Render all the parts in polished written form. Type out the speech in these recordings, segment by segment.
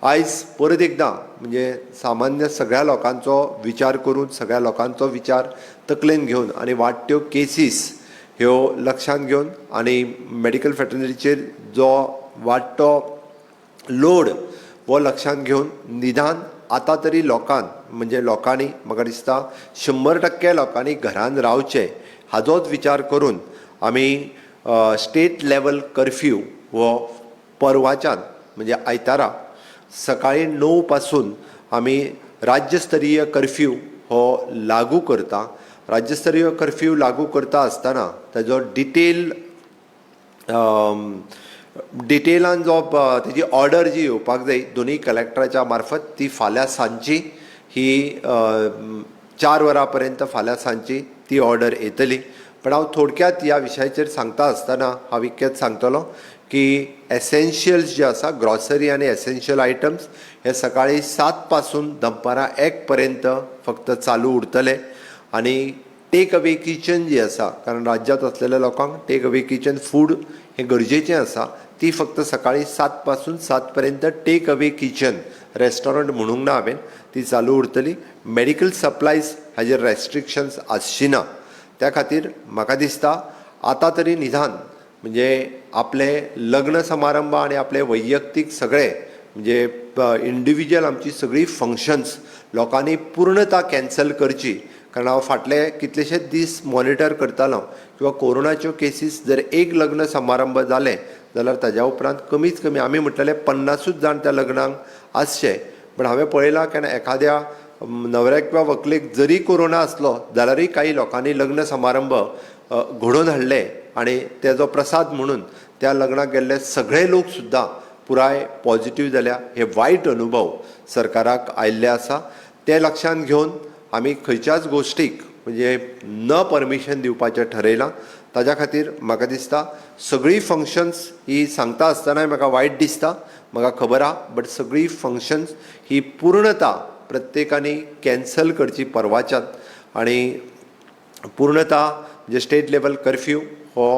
आयज परत एकदां म्हणजे सामान्य सगळ्या लोकांचो विचार करून, सगळ्या लोकांचो विचार तकलेन घेवन आनी वाडट्यो केसीस ह्यो लक्षांत घेवन आनी मेडिकल फ्रेटर्निटीचेर जो वाडटो लोड हो लक्षांत घेवन निदान आतां तरी लोकान म्हणजे लोकांनी, म्हाका दिसता 100% लोकांनी घरान रावचें हाजोच विचार करून आमी स्टेट लेवल कर्फ्यू हो परवाच्यान म्हणजे आयतारा सकाळी 9 पासून आमी राज्यस्तरीय कर्फ्यू हो लागू करता. राज्यस्तरीय कर्फ्यू लागू करता आसतना ताजो डिटेलान जो तेजी ऑर्डर जी येवपाक जाय दोनूय कलेक्टराच्या मार्फत, ती फाल्यां सांजची ही 4 वरां पर्यंत फाल्यां सांजची ती ऑर्डर येतली. पण हांव थोडक्यात ह्या विशयाचेर सांगता आसतना हांव इतकेंच सांगतलो की एसेन्शियल्स जे आसा, ग्रॉसरी आनी एसेन्शियल आयटम्स हे सकाळी 7 पासून दनपारां 1 पर्यंत फक्त चालू उरतले. आनी टेक अवे किचन जी आसा, कारण राज्यांत आसलेल्या लोकांक टेक अवे किचन फूड हें गरजेचें आसा, ती फक्त सकाळी 7 पासून 7 पर्यंत टेक अवे किचन, रेस्टॉरंट म्हणूंक ना हांवें, ती चालू उरतली. मेडिकल सप्लायज हाजेर रेस्ट्रिक्शन्स आसची ना. त्या खातीर म्हाका दिसता आतां तरी निदान म्हणजे आपले लग्न समारंभ आनी आपले वैयक्तीक सगळे म्हणजे इंडिविज्युअल आमची सगळीं फंक्शन्स लोकांनी पूर्णता कॅन्सल करची. कारण हांव फाटले कितलेशेच दीस मॉनिटर करतालो किंवा कोरोनाच्यो केसीस जर एक लग्न समारंभ जाले जाल्यार ताज्या उपरांत कमीत कमी आमी म्हटलेले 50ूच जाण त्या लग्नाक आसचे, पण हांवें पळयलां केन्ना एखाद्या न्हवऱ्याक किंवा व्हंकलेक जरी कोरोना आसलो जाल्यारूय काही लोकांनी लग्न समारंभ घडोवन हाडले आनी तेजो प्रसाद म्हणून त्या लग्नाक गेल्ले सगळे लोक सुद्दां पुराय पॉझिटीव जाल्या. हे वायट अनुभव सरकाराक आयिल्ले आसा. ते लक्षांत घेवन आमी खंयच्याच गोश्टीक म्हणजे न परमिशन दिवपाचें ठरयलां. ताज्या खातीर म्हाका दिसता सगळीं फंक्शन्स ही सांगता आसतनाय म्हाका वायट दिसता, म्हाका खबर आहा, बट सगळीं फंक्शन्स ही पूर्णता प्रत्येकानी कॅन्सल करची परवाच्यान. आनी पूर्णता म्हणजे स्टेट लेवल कर्फ्यू हो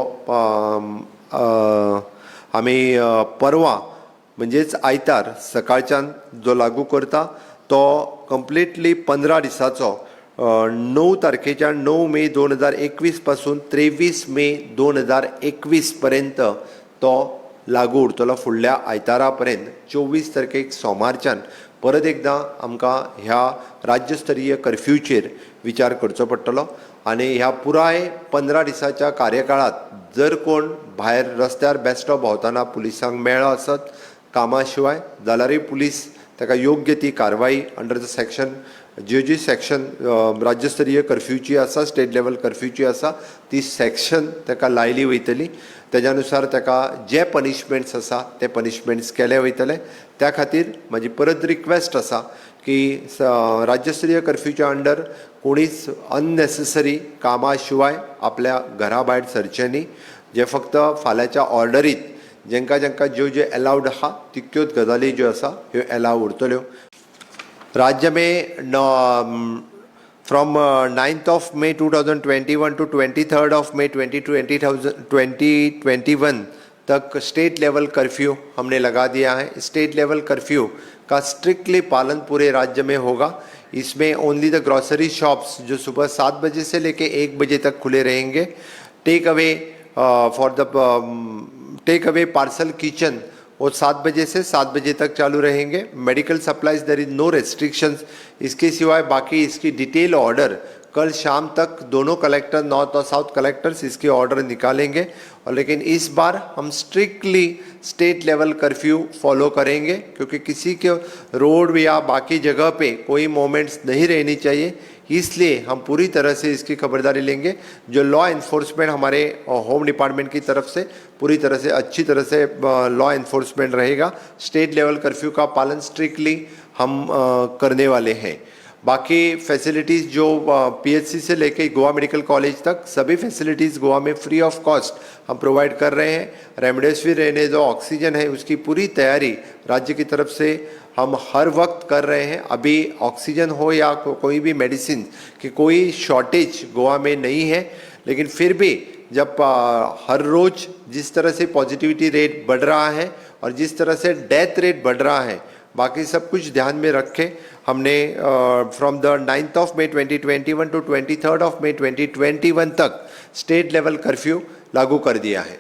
आमी परवा म्हणजेच आयतार सकाळच्यान जो लागू करता तो कंप्लिटली 15 दिसाचो, 9 तारखेच्या 9 मे 2021 पासून 23 मे 2021 पर्यंत तो लागू उरतलो फुडल्या आयतारा पर्यंत. 24 तारखेक सोमारच्यान परत एकदां आमकां ह्या राज्यस्तरीय कर्फ्यूचेर विचार करचो पडटलो. आनी ह्या पुराय 15 दिसाच्या कार्यकाळांत जर कोण भायर रस्त्यार बेश्टो भोंवतना पुलिसांक मेळ्ळो आसत कामा शिवाय जाल्यारूय पुलीस ताका योग्य ती कारवाई अंडर the section, ज्यो जी सेक्शन राज्यस्तरीय कर्फ्यूची आसा, स्टेट लेवल कर्फ्यूची आसा, ती सेक्शन ताका लायली वयतली. तेज्या नुसार ताका जे पनिशमेंट्स आसा ते पनिशमेंट्स केले वयतले. त्या खातीर म्हाजी परत रिक्वेस्ट आसा की राज्यस्तरीय कर्फ्यूच्या अंडर कोणीच अननेसेसरी कामा शिवाय आपल्या घरा भायर सरचें न्ही. जे फक्त फाल्यांच्या ऑर्डरीत जेंकां जेंकां ज्यो ज्यो एलावड आहा तितक्योच गजाली ज्यो आसा ह्यो एलाव उरतल्यो. राज्य में from 9th of May 2021 to 23rd of May twenty twenty thousand 2021 Tak state level curfew हमने लगा दिया है. स्टेट लेवल कर्फ्यू का स्ट्रिक्टली पालन पूरे राज्य में होगा. इसमें ओनली the grocery shops जो सुबह 7 बजे से लेके 1 बजे तक खुले रहेंगे. Take away for the take away parcel kitchen वो 7 बजे से 7 बजे तक चालू रहेंगे. Medical supplies there is no restrictions. इसके सिवाय बाकी इसकी डिटेल ऑर्डर कल शाम तक दोनों कलेक्टर, नॉर्थ और साउथ कलेक्टर्स इसकी ऑर्डर निकालेंगे. और लेकिन इस बार हम strictly state level curfew follow करेंगे, क्योंकि किसी के रोड या बाकी जगह पे कोई मूवमेंट्स नहीं रहनी चाहिए, इसलिए हम पूरी तरह से इसकी खबरदारी लेंगे. जो लॉ एनफोर्समेंट हमारे होम डिपार्टमेंट की तरफ से पूरी तरह से अच्छी तरह से लॉ एनफोर्समेंट रहेगा. स्टेट लेवल कर्फ्यू का पालन स्ट्रिक्टली हम करने वाले हैं. बाकी फैसिलिटीज़ जो पीएचसी से लेके गोवा मेडिकल कॉलेज तक सभी फैसिलिटीज़ गोवा में फ्री ऑफ कॉस्ट हम प्रोवाइड कर रहे हैं. रेमडेसिविर रहने जो ऑक्सीजन है उसकी पूरी तैयारी राज्य की तरफ से हम हर वक्त कर रहे हैं. अभी ऑक्सीजन हो या कोई भी मेडिसिन की कोई शॉर्टेज गोवा में नहीं है. लेकिन फिर भी जब हर रोज़ जिस तरह से पॉजिटिविटी रेट बढ़ रहा है और जिस तरह से डेथ रेट बढ़ रहा है, बाकी सब कुछ ध्यान में रख के हमने from the 9th of May 2021 to 23rd of May 2021 Tak state level curfew लागू कर दिया है।